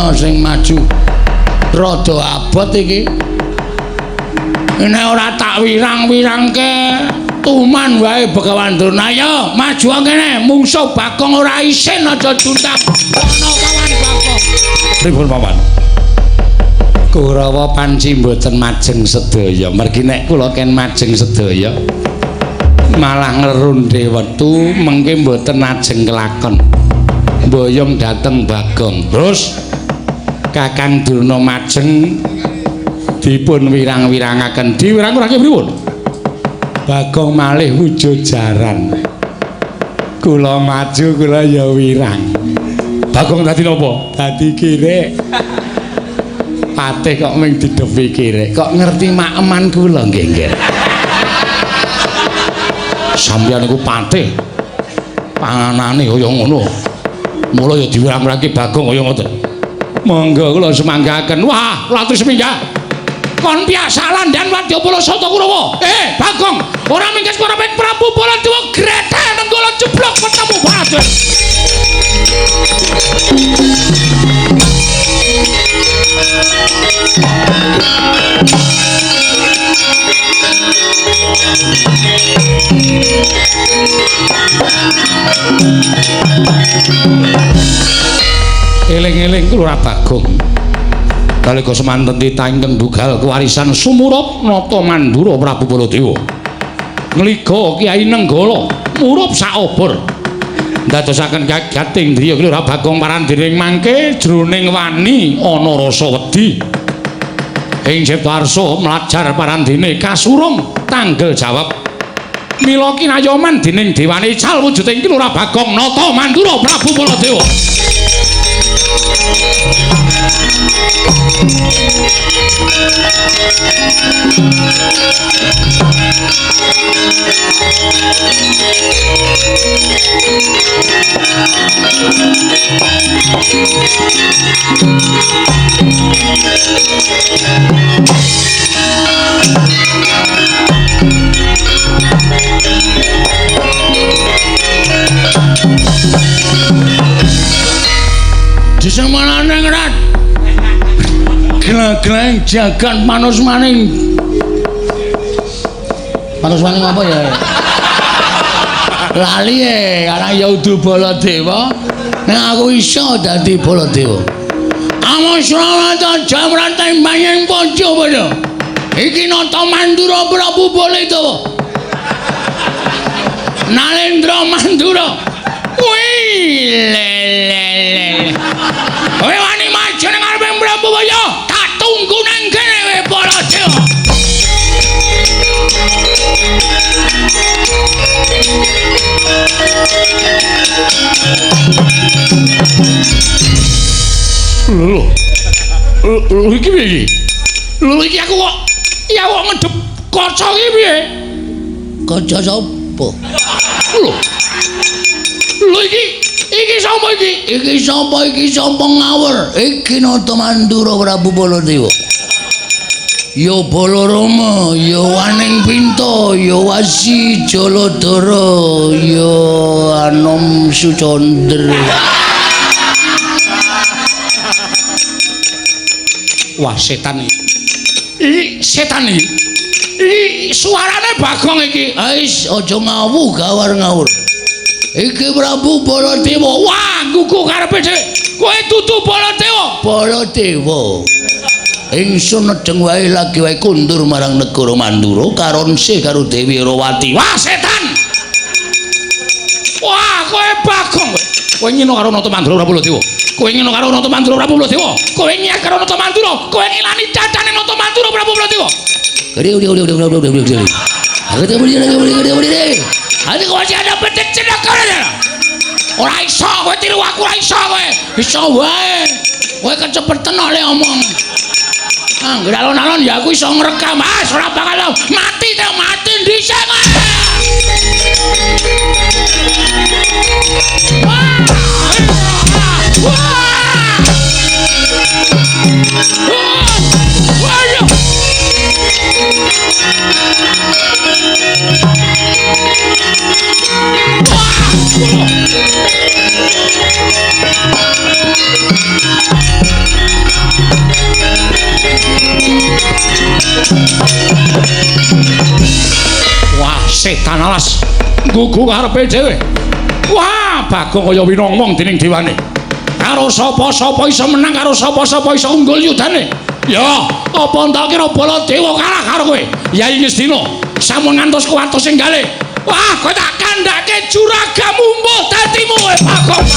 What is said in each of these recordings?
Durna sing maju. Rada abot iki. Nek ora tak wirang-wirangke tuman wae Begawan Durna. Ayo maju kene, mungsuh Bagong ora isin aja juntang. Ana kawan Bagong. Pripun paman? Kurawa panci mboten majeng sedaya. Mergi nek kula ken majeng sedaya malah ngerundhe wektu mengke mboten ajeng kelakon. Mboyong dhateng Bagong. Terus Kakang Durna majeng dipun wirang-wirangaken. Diwirang-wirangke pripun? Bagong malih wujud jaran. Kula maju kula ya wirang. Bagong dadi napa? Dadi kirek. Patih kok ming didepi kirek. Kok ngerti makeman kula nggih, nggih. Sampeyan niku patih. Panganane kaya ngono. Mula ya diwirang-wirangke Bagong kaya ngoten. Monggo kula semanggaken. Wah, latri seminggah. Kon biasa landan Wadyabala Sata Kurawa. Bagong, ora mingkes para Prabu Baladewa gretel nenggala jeblok ketemu Baladewa. Eling-eling kula Bagong. Nalika semanten titah ingkang dugal kewarisan sumurup Nata Mandura Prabu Baladewa. Ngliga Kyai Nenggala murup saobor. Ndadosaken kagat indriya Kelurahan Bagong parandiring mangke jroning wani ana rasa wedi. Ing Cipta Arsa mlajar parandene kasurung tanggel jawab. Mila kinayoman dening dewane ical wujuding Kelurahan Bagong Nata Mandura Prabu Baladewa. Disemanane ngrat. Gla-glaing jagat manusmaning. Manusmaning apa ya? Lali e, karena ya udu Baladewa. Nek aku iso dadi Baladewa. Amos Srawata jamratan banyen ponco padha. Iki Nata Mandura Prabu Baladewa. Nalendra Mandura. Wih, le le le. Kowe wani maju nang ngarepe Prabu Baladewa, tak tunggu nang kene kowe Baladewa. Lho. Lho iki piye iki? Lho iki aku kok ya kok ngedep kaca iki piye? Kaca sapa? Lho. Lho iki iki sapa iki? Iki sapa iki sapa ngawur? Iki Nata Mandura Prabu Baladewa. Ya Balarama, ya Waning Pinta, ya Wasi Jaladara, ya Anom Sucandra. Wah, setan iki. Iki setan iki. Iki suarane Bagong iki. Ais, aja ngawuh gawar ngawur. Iki Prabu Baladewa. Wah, gugu karepe dhewe. Kowe dudu Baladewa. Baladewa. Ingsun nedeng wae lagi wae kundur marang negara Mandura karonse karo Dewi Rawati. Wah, setan. Wah, kowe Bagong kowe. Kowe ngino karo Nata Mandura Prabu Baladewa. Kowe ngino karo Nata Mandura Prabu Baladewa. Kowe nyiak karo Nata Mandura. Kowe ngilani cacane Nata Mandura Prabu Baladewa. Ora iso kowe tiru aku, ora iso kowe. Iso wae. Kowe kecepeten kok le omong. Angger alon-alon ya aku iso ngrekam. Ah, ora bakal mati te mati dhisik kowe. Wah! Wah! Wah! Wah! Setan alas nggugu karepe dhewe. Wah, Bagong kaya winongmong dening dewane. Karo sapa-sapa iso menang, karo sapa-sapa iso unggul yudane. Ya, apa entak kira Baladewa kalah karo kowe? Yai Ngastina sampun ngantos kuwatos sing gale. Wah, kowe tak kandhake juragamu mbuh dadimu kowe Bagong.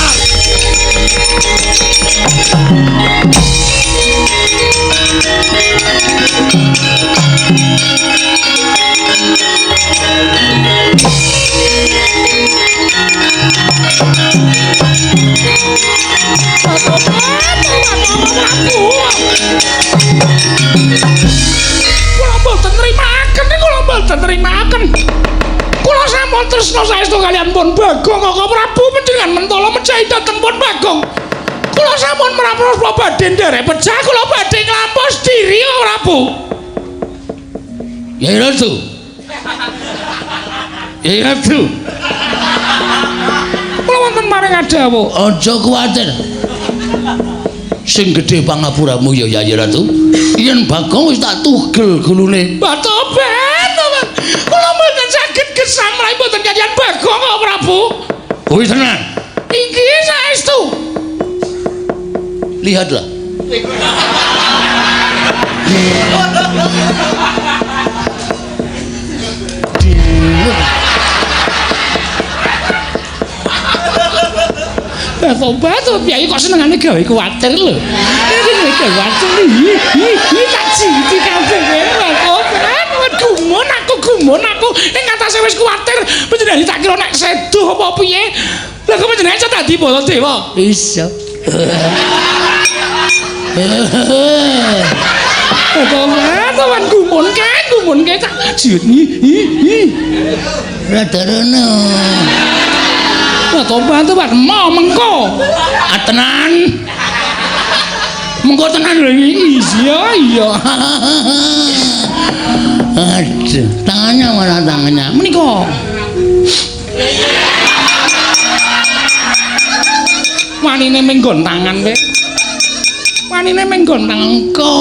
Kula mboten nrimaken, kula mboten nrimaken. Kula sampun tresna saestu kaliyan pun Bagong Kaka Prabu panjenengan mentala mejahi dhateng pun Bagong. Kula sampun mrapros kula badhe nderek pejah, kula badhe nglampos diri Prabu. Yai Ratu. Yai Ratu. Kula wonten maring adawuh, aja kuwatir. Sing gedhe pangapuramu ya Yai Ratu. Yen Bagong wis tak tugel gulune. Tobat, tobat. Kula mboten saged gesang mlayu mboten kaliyan Bagong kok Prabu. Kuwi tenan. Inggih saestu. Lihatlah. Tobat, piye kok senengane gawe kuwatir lho. Iki gawe kuwatir. Iki tak jiti kabeh kowe. Tobat, gumun aku ing atase wis kuwatir panjenengan tak kira nek seduh apa piye. Lah kok panjenengan iso dadi Baladewa? Iso. Tobat, tobat gumun ke tak jiut. Rada rono. Lah tobat tobat mau mengko. Ah tenan. Mengko tenan lho iki. Iya iya. Aduh, tangannya mana tangannya? Menika. Wanine menggon tangan kowe. Wanine menggon tangan ko.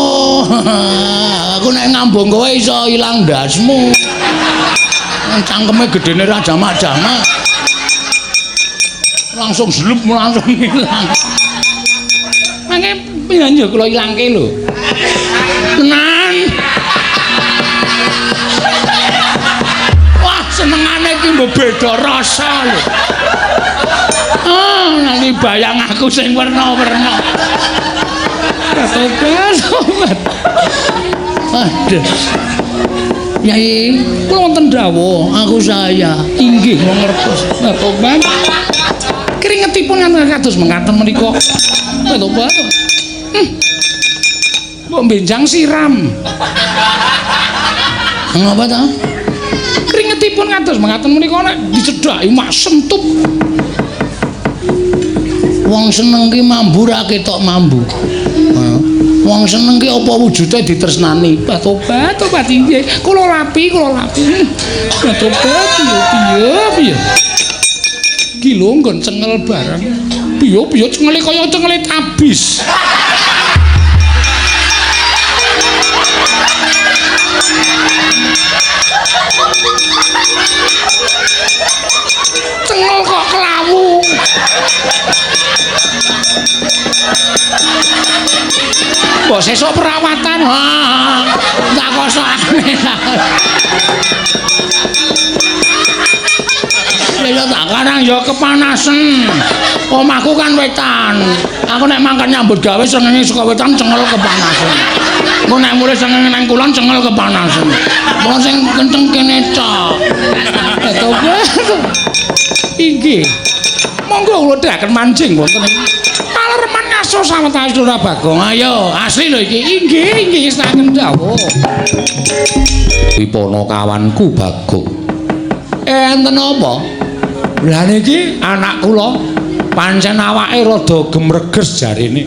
Aku nek ngambung kowe iso ilang ndasmu. Cangkeme gedene ra jamak-jamak. Langsung slup langsung ilang. Mangke pinanjo kula ilangke lho. Tenan. Wah, senengane iki mbok beda rasa lho. Ah, nanti bayang aku sing werna-werna. Tobat, tobat. Aduh. Yai, kula wonten dawuh, aku saya. Inggih kula ngertos. Tobat. Keringetipun kados mekaten menika. Tobat. Mbok benjang siram. Ngapa ta? Keringetipun kados mekaten menika nek dicedhaki mak sentup. Wong seneng ki mambu ra ketok mambu. Wong seneng ki apa wujude ditresnani? Tobat, tobat inggih. Kula lapi, kula lapi. Tobat piye piye. Ki lho nggon cengel barang. Piye piye cengele kaya cengele tabis. Cengel kok kelawu. Mbok sesuk perawatan. Ha, tak kosokane. Ya tak karang ya kepanasen. Omahku kan wetan. Aku nek mangkat nyambut gawe srengenge saka wetan cengel kepanasen. Engko nek mulih srengenge nang kulon cengel kepanasen. Mula sing kenceng kene tok. Tobat. Inggih. Monggo kula dherekaken mancing wonten. Palereman ngaso sawetawis Lurah Bagong. Ayo, asli lho iki. Inggih, inggih saken dawuh. Wipana kawanku Bagong. Enten apa? Lah niki anak kula pancen awake rada gemreges jarine.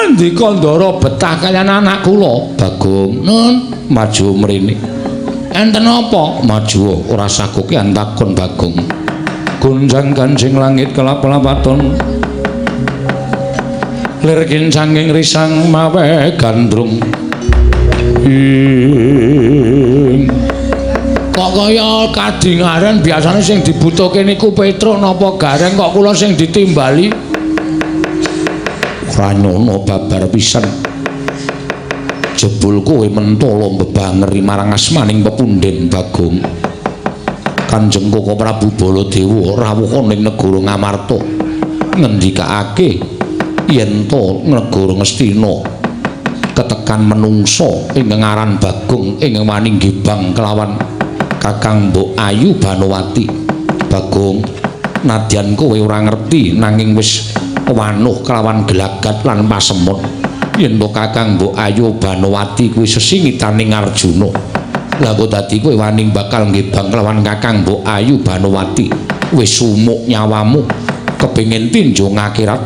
Ndika ndara betah kaliyan anak kula Bagong. Nun, maju mrene. Enten apa? Maju ora sakokean takon Bagong. Gonjang ganjing langit kelap-lapaton. Lir kincanging risang mawe gandrung. Ing Kok kaya kadingaren biasane sing dibutuhke niku Petruk napa Gareng kok kula sing ditimbali. Ora nyono babar pisan. Jebul kowe mentala mbebangeri marang asmaning pepunden Bagong. Kanjeng Koko Prabu Baladewa rawuh ning negara Ngamarta ngendikake yen to negara Ngastina ketekan menungsa ingkang aran Bagong ingkang wani nggibang kelawan Kakang Mbok Ayu Banowati. Bagong, nadyan kowe ora ngerti nanging wis wanuh kelawan gelagat lan pasemon yen to Kakang Mbok Ayu Banowati kuwi sesingitaning Arjuna. Lah kok dadi kowe wani bakal nggibang kelawan Kakang Mbok Ayu Banowati, wis sumuk nyawamu kepengin tinjung akhirat,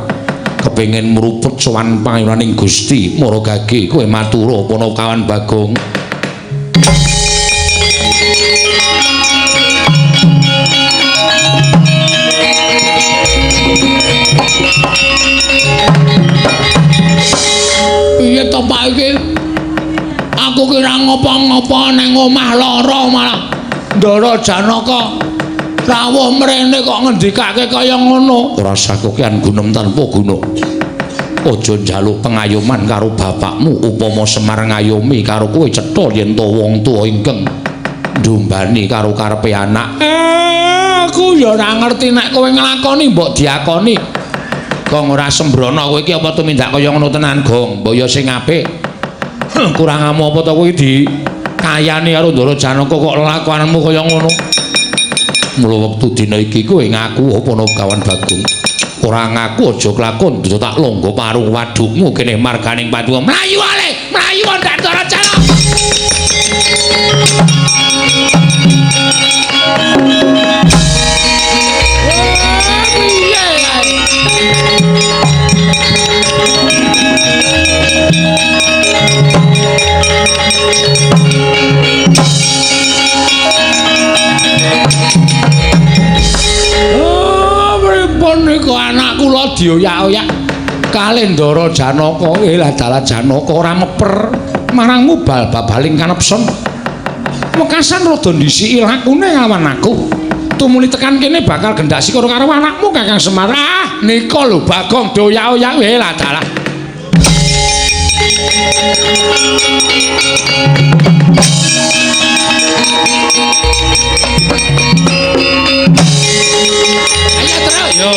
kepengin mruput sowan pangayunaning Gusti Maragage. Kowe matura Panakawan Bagong. Piye to Pak iki? Aku kira ngopo-ngopo nang omah lara malah Ndara Janaka rawuh mrene kok ngendikake kaya ngono. Ora usah kokean gunem tanpa guna. Aja njaluk pengayoman karo bapakmu upama Semar ngayomi karo kowe cetha yen to wong tuwa ingkang ndumbani karo karepe anak. Aku ya ora ngerti nek kowe nglakoni mbok diakoni. Gong ora sembrono kowe iki apa tumindak kaya ngono tenan, Gong. Mbok ya sing apik. Kurang amu apa to kowe dikayani karo Ndara Janaka kok lelakuanmu kaya ngono. Mula wektu dina iki kowe ngaku apa Kawan Bagong. Ora ngaku aja kelakon bisa tak longgo parung wadukmu kene marganing patuwa. Mlayu ale, mlayu ndak Ndara Janaka. Piye kae? Oh, pripun niku anak kula dioyak-oyak kalih Ndara Janaka. Lah dalah Janaka ora meper marangmu bal babaling kanepson. Wekasan rada ndhisiki lakune nglawan aku. Tumuli tekan kene bakal gendak sikara karo anakmu Kakang Semar. Ah, nika lho Bagong dioyak-oyak. Lah dalah. Ayo terus yo.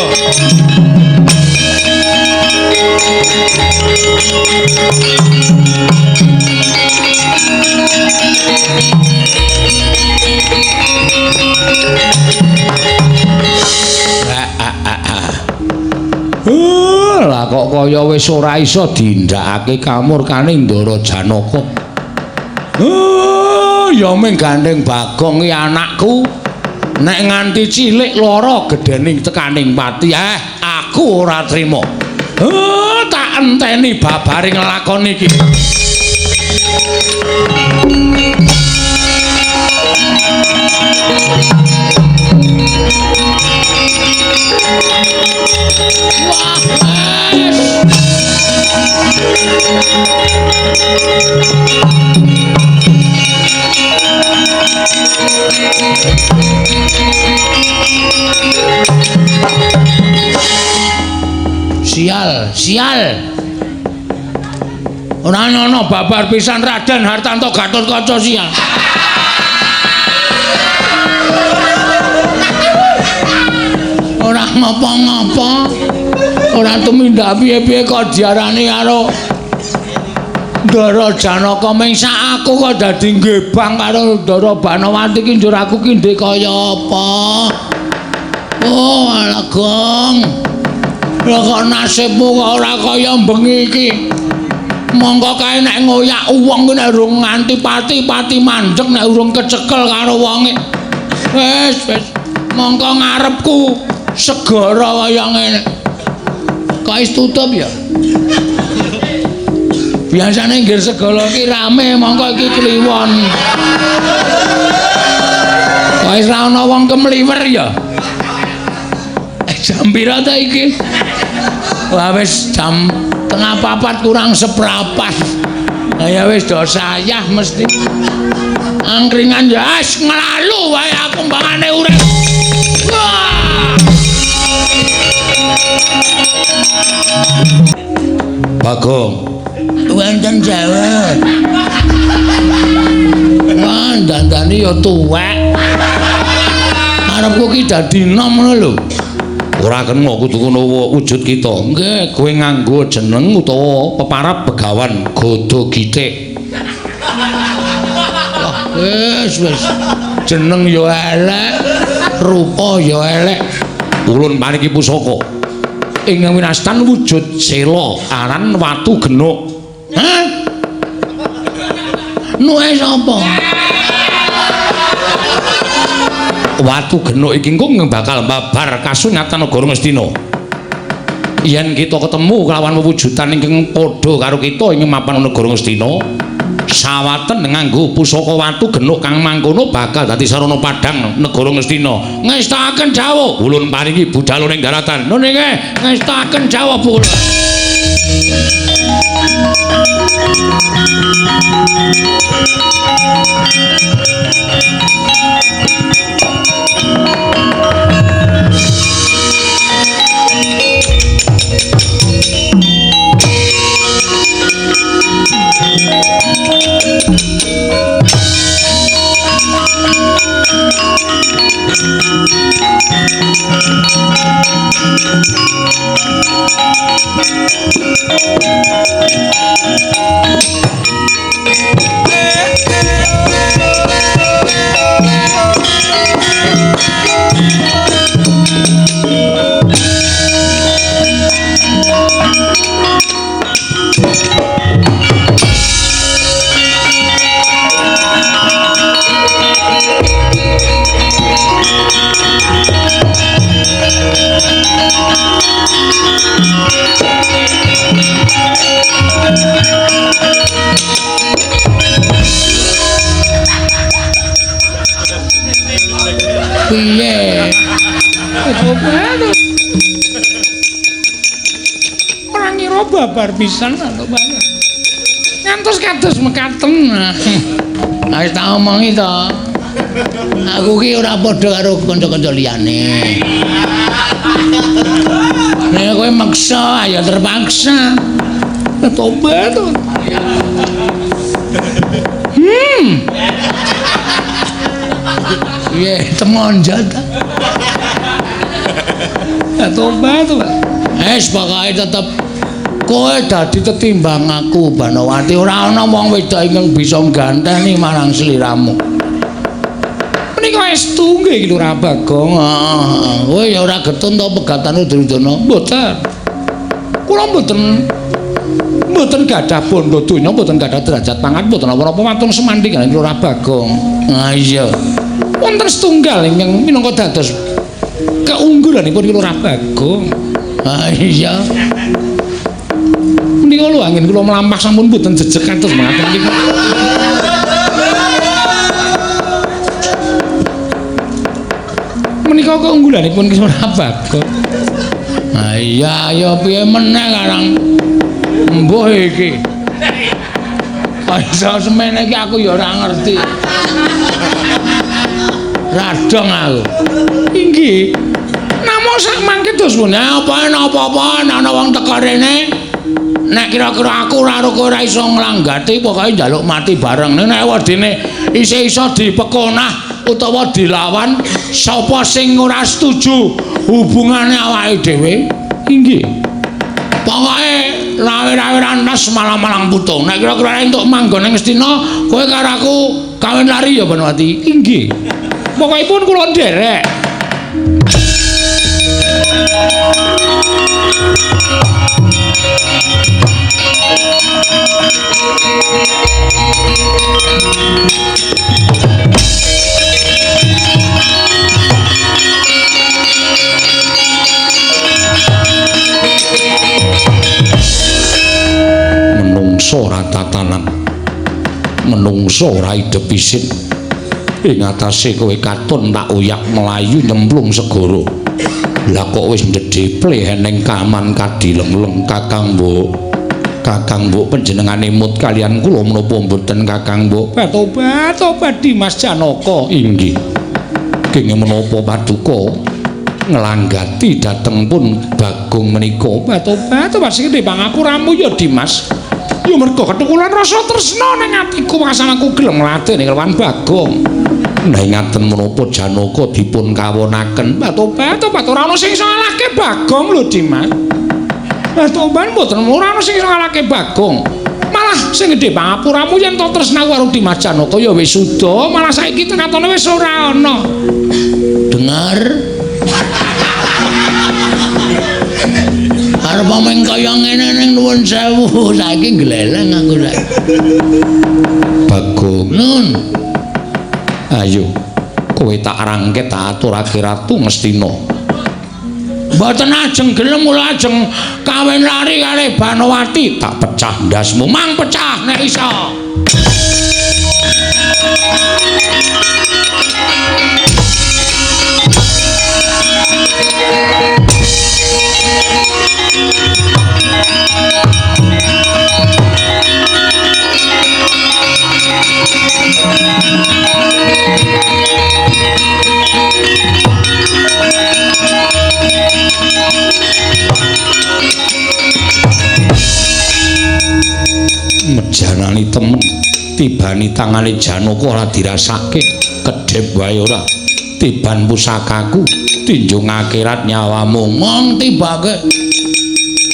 Lah kok kaya wis ora iso dindakake kamurkane Ndara Janaka. Ya ming gandeng Bagong iki anakku. Nek nganti cilik lara gedhening tekaning pati, aku ora trima. Tak enteni babare nglakoni iki. Wah, wes. Sial, sial. Ora ana babar pisan Raden Hartanto Gatotkaca sial. Ora ngopo-ngopo. Ora tumindak piye-piye kok diarani karo Ndara Janaka ming sak aku kok dadi nggebang karo Ndara Banowati ki njur aku ki ndek kaya apa. Oh, alah Gong. Lah kok nasibmu kok ora kaya bengi iki. Mongko kae nek ngoyak wong ki nek urung nganti pati-pati mandeg nek urung kecekel karo wonge. Wis, wis. Mongko ngarepku segara kaya ngene. Kok wis tutup ya? Biasane nggir segala iki rame, mongko iki kliwon. Kok wis ra ana wong kemliwer ya? Jam pira ta iki? Wah wis jam 3:45. Lah ya wis do sayah mesti. Angkringan ya wis nglalu wae aku mbangane urip. Wah. Bagong. Wonten jawab. Wah, dandani ya tuwek. Arepku ki dadi nom ngono lho. Ora kena kudu ngono wujud kita. Nggih, kowe nganggo jeneng utawa peparab Begawan Gada Gitik. Wah, wis wis. Jeneng ya elek, rupa ya elek. Ulun paringi pusaka. Ing winastan wujud sela aran watu genuk. Hah? Nuwe sapa? Watu genuk iki engko bakal babar kasunyatan negara Ngastina. Yen kita ketemu kelawan wewujudan ingkang padha karo kita ing mapan negara Ngastina, sawaten nganggo pusaka watu genuk kang mangkono bakal dadi sarana padhang negara Ngastina. Ngestakaken dawuh, ulun paringi budal ning daratan. Nun nggih, ngestakaken dawuh kula. Piye? Ora ngira babar pisan lho, Pak. Ngantos kados mekaten. Wis tak omongi to. Aku ki ora padha karo kanca-kanca liyane. Nek kowe maksa, ya terpaksa. Tobat. Piye temonjat. Ya tobat to, Pak. Wis pokoke tetep kowe dadi tetimbang aku Banowati, ora ana wong wedok ingkang bisa ngganteni marang sliramu. Menika estu nggih iki Lurah Bagong. Heeh. Kowe ya ora getun to pegatane Duryudana? Mboten. Kula mboten gadah bondo donya, mboten gadah derajat pangkat, mboten napa-napa wantun semandhi kaliyan Lurah Bagong. Ah iya. Wonten setunggal ingkang minangka dados keunggulanipun Lurah Bagong. Ah iya. Menika lho anggen kula mlampah sampun mboten jejeg kados mekaten niku. Menika keunggulanipun Lurah Bagong. Ah iya, ya piye meneh karang mbuh iki. Kaya semene iki aku ya ora ngerti. Radong aku. Inggih. Namung sak mangke dos pundi apa napa-apa ana wong teka rene. Nek kira-kira aku ora ora iso nglanggati pokoke njaluk mati bareng. Nek wedine isih iso dipekonah utawa dilawan sapa sing ora setuju hubungane awake dhewe? Inggih. Pokoke lawe-lawe rantas malang-malang putung. Nek kira-kira entuk manggon ning Ngastina, kowe karo aku kawin lari ya Banowati. Inggih. Pokokipun kula nderek. Menungso ora tatanan, menungso ora idep isin. Ing atase kowe katon tak uyak mlayu nyemplung segara. Lah kok wis ndedheple eneng kaman kadilengleng Kakang Mbok. Kakang Mbok panjenengane mut kalian kula menapa mboten Kakang Mbok? Tobat tobat Dimas Janaka. Inggih. Kenging menapa paduka nglanggati dhateng pun Bagong menika? Tobat tobat sing gedhe pangapuramu ya Dimas. Ya merga kethukulan rasa tresna ning atiku masalanku gelem ngladeni kelawan Bagong. Nah ngaten menapa Janaka dipun kawonaken? Tobat tobat ora ana sing iso ngalahke Bagong lho Dimas. Tobat mboten ora ana sing iso ngalahke Bagong. Malah sing gedhe pangapuramu yen to tresnaku karo Dimas Janaka ya wis suda, malah saiki tekatone wis ora ana. Dengar. Arep omong kaya ngene ning nuwun sewu, saiki gleleng aku saiki. Bagong. Nun. Ayo, kowe tak rangket tak aturake Ratu Ngastina. Mboten ajeng gelem kula ajeng kawin lari kali Banowati, tak pecah ndasmu, mang pecah nek iso. Mejanani temen tibani tangane Janaka ora dirasake, kedhep wae ora. Tiban pusakaku tinjung akhirat nyawamu. Mong tibake.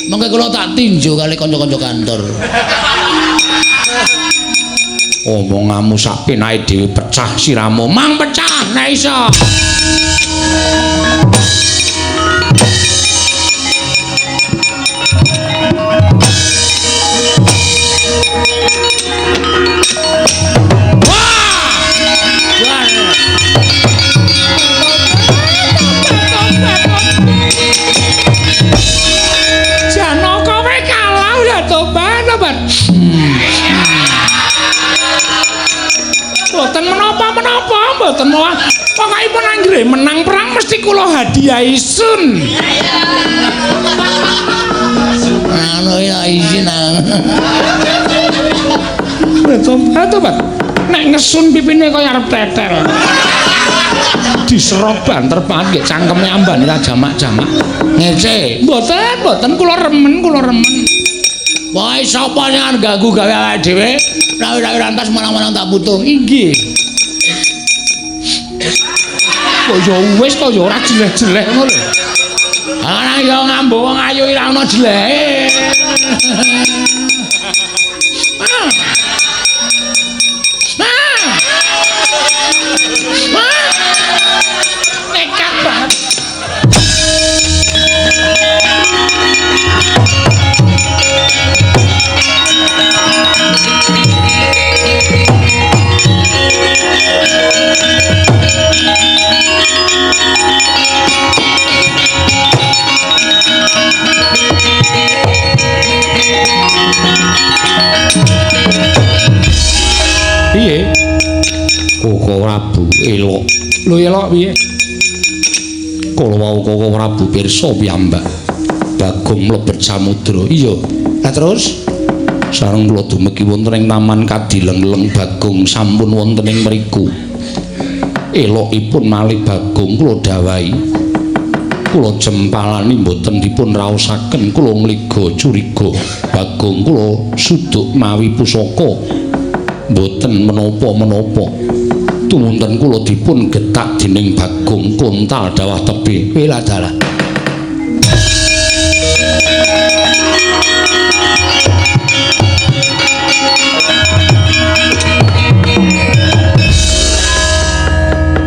Mengke kula tak tinju kali kanca-kanca kantor. Omonganmu sak penake dhewe pecah siramu. Mang pecah nek iso. Janaka kowe kalah udah tobat tobat. Mboten menapa-menapa, mboten malah pokokipun anggere menang perang mesti kula hadiahi sun. Anu ya izin. Tobat tobat. Nek ngesun pipine kaya arep tetel. Diserot banter banget nggih cangkeme ambane ra jamak-jamak. Ngece. Mboten, mboten kula remen, kula remen. Wae sapa sing arep ganggu gawe awake dhewe? Rawi-rawi rantas menang-menang tak butuh. Inggih. Kok ya wis to ya ora jeleh-jeleh ngono lho. Ana ya ngambu wong ayu ora ono jelehe. Nekat banget. Piye? Koko Prabu elok. Lho elok piye? Kala wau Koko Prabu pirsa piyambak. Bagong mlebet samudra. Iya. Lah terus sareng kula dumegi wonten ing taman Kadileng-leng Bagong sampun wonten ing mriku. Elokipun malih Bagong kula dawahi. Kula jempalani mboten dipun raosaken, kula ngliga curiga. Bagong kula suduk mawi pusaka. Mboten menapa-menapa. Tumunten kula dipun getak dening Bagong kontal dawah tebih. Wela dalah.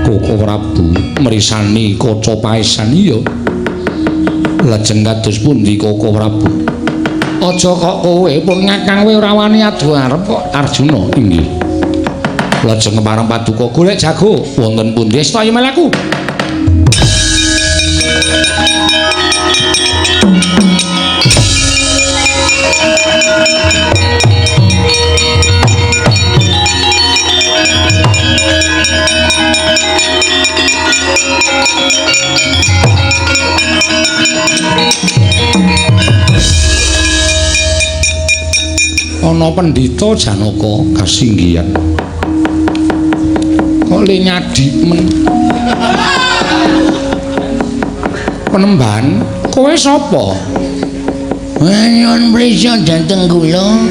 Koko Prabu mrisani kaca paesan. Iya. Lajeng kados pundi Koko Prabu? Aja kok kowe pun ngakang kowe ora wani adu arep kok Arjuna. Inggih. Lajeng kepareng paduka golek jago wonten pundi? Wis ta mlaku. Ana pendhita Janaka kasinggihan. Kok le nyadi men. Penemban, kowe sapa? Nyuwun prisa dhateng kula.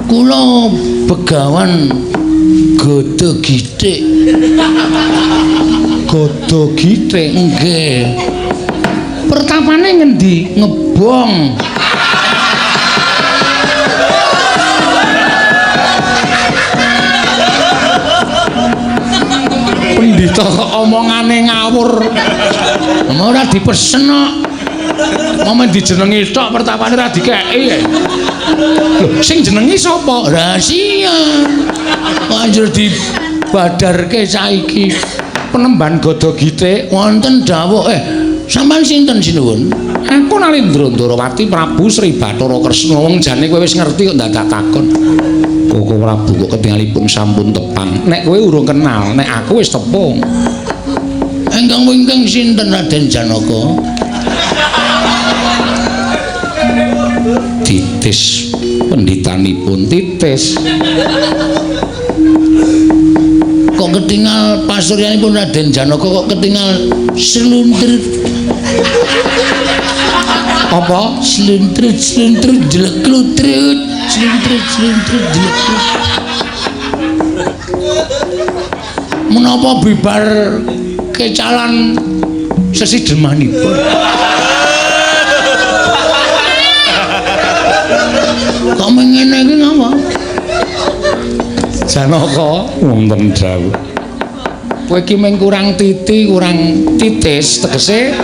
Kula Begawan Gada Githik. Gada Githik? Nggih. Pertapane ngendi? Ngebong. Pendhita kok omongane ngawur. Ora dipesen kok. Momen dijenengi tok pertapane ora dikeki. Lho, sing jenengi sapa? Rahasia. Banjur dibadarke saiki. Penemban Gada Githik wonten dawuh. Sampeyan sinten sinuwun? Aku Nalindra Ndarawati Prabu Sri Bathara Kresna. Wong jane kowe wis ngerti kok dadak takon. Koko Prabu kok ketingalipun sampun tepang. Nek kowe urung kenal, nek aku wis tepung. Ingkang wingking sinten Raden Janaka? Titis pendhitanipun titis. Kok ketingal pasuryanipun Raden Janaka kok ketingal sluntrit. Apa? Sluntrit sluntrit jleklutrit, sluntrit sluntrit jleklutrit. Menapa bibar kecalan sesidemanipun? Kok ngene iki ngapa? Janaka wonten dawuh. Kowe iki mung kurang titi, kurang titis, tegese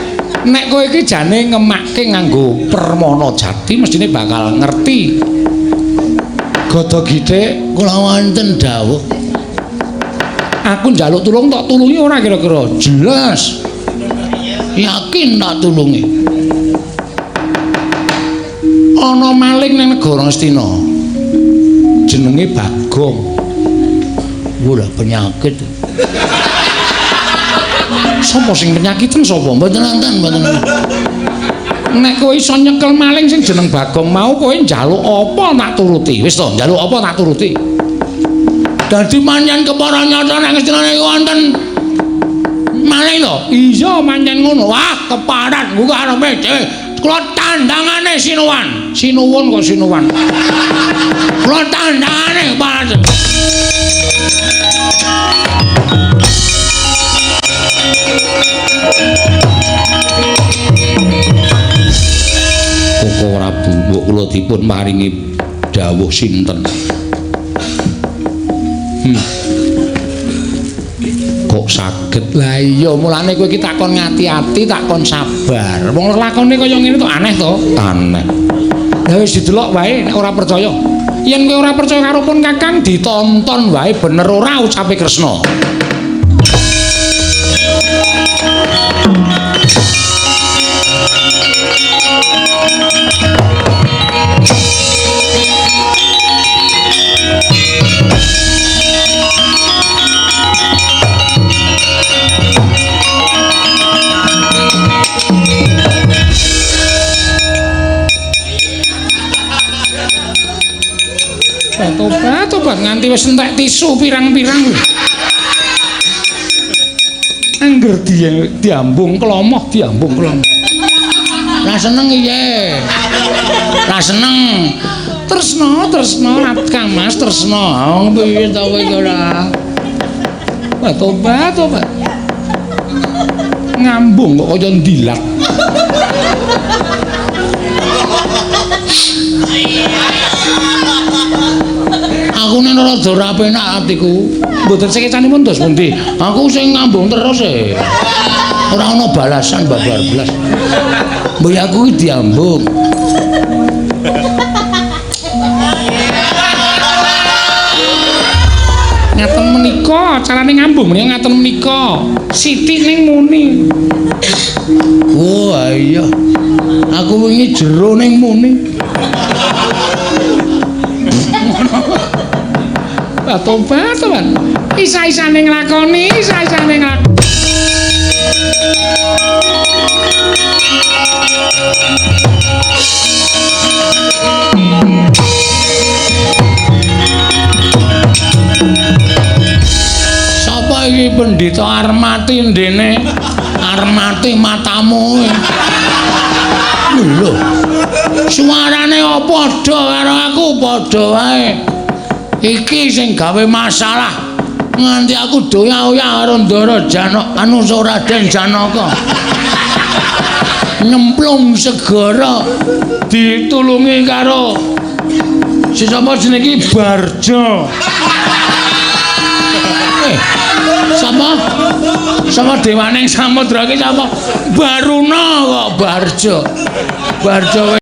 nek kowe iki jane ngemakke nganggo permana jati mestine bakal ngerti. Gada Githik kula wonten dawuh. Aku njaluk tulung tok tulungi ora kira-kira? Jelas. Yakin tak tulungi. Ana maling ning negara Ngastina. Jenenge Bagong. Wah, penyakit. Sapa sing penyakiten sapa? Mboten nonton, mboten. Nek kowe iso nyekel maling sing jeneng Bagong mau kowe njaluk apa tak turuti. Wis to, njaluk apa tak turuti. Dadi manyen kepara nyata nek Ngastina niku wonten maling to? Iya, manyen ngono. Wah, keparat buka arepe dhewe. Kula tandangane sinuwan. Sinuwun kok sinuwan. Kula tandangane keparat. Koko Prabu, mbok kula dipun paringi dawuh sinten? Kok saged? Lah iya, mulane kowe iki takon ngati-ati, takon sabar. Wong lakone kaya ngene to aneh to? Aneh. Lah wis didelok wae nek ora percaya. Yen kowe ora percaya karo pun Kakang ditonton wae bener ora ucape Kresna. Tobat, tobat nganti wis entek tisu pirang-pirang. Angger diambung klomoh, diambung klomoh. Ra seneng iye. Ra seneng. Tresna, tresna, Kang Mas tresna. Wong piye to kowe iki ora? Wah, tobat, tobat. Ngambung kok kaya ndilat. Aku nek rada ora penak atiku. Mboten sekecanipun dos pundi? Aku sing ngambung terus e. Ora ana balasan babar blas. Mbok aku iki diambung. Ngaten menika carane ngambung menika ngaten menika. Sithik ning muni. Oh iya. Aku wingi jero ning muni. Tobat, tobat. Isa-isane nglakoni, isa-isane nglakoni. Pendhita Armati ndene. Armati matamu. Lho. Suarane apa padha karo aku padha wae. Iki sing gawe masalah. Nganti aku doya-oya karo Ndara Janaka, anu Raden Janaka. Nyemplung segara ditulungi karo si sapa jenenge iki Barjo. Sapa? Sapa dewane samudra iki sapa? Baruna kok Barjo. Barjo.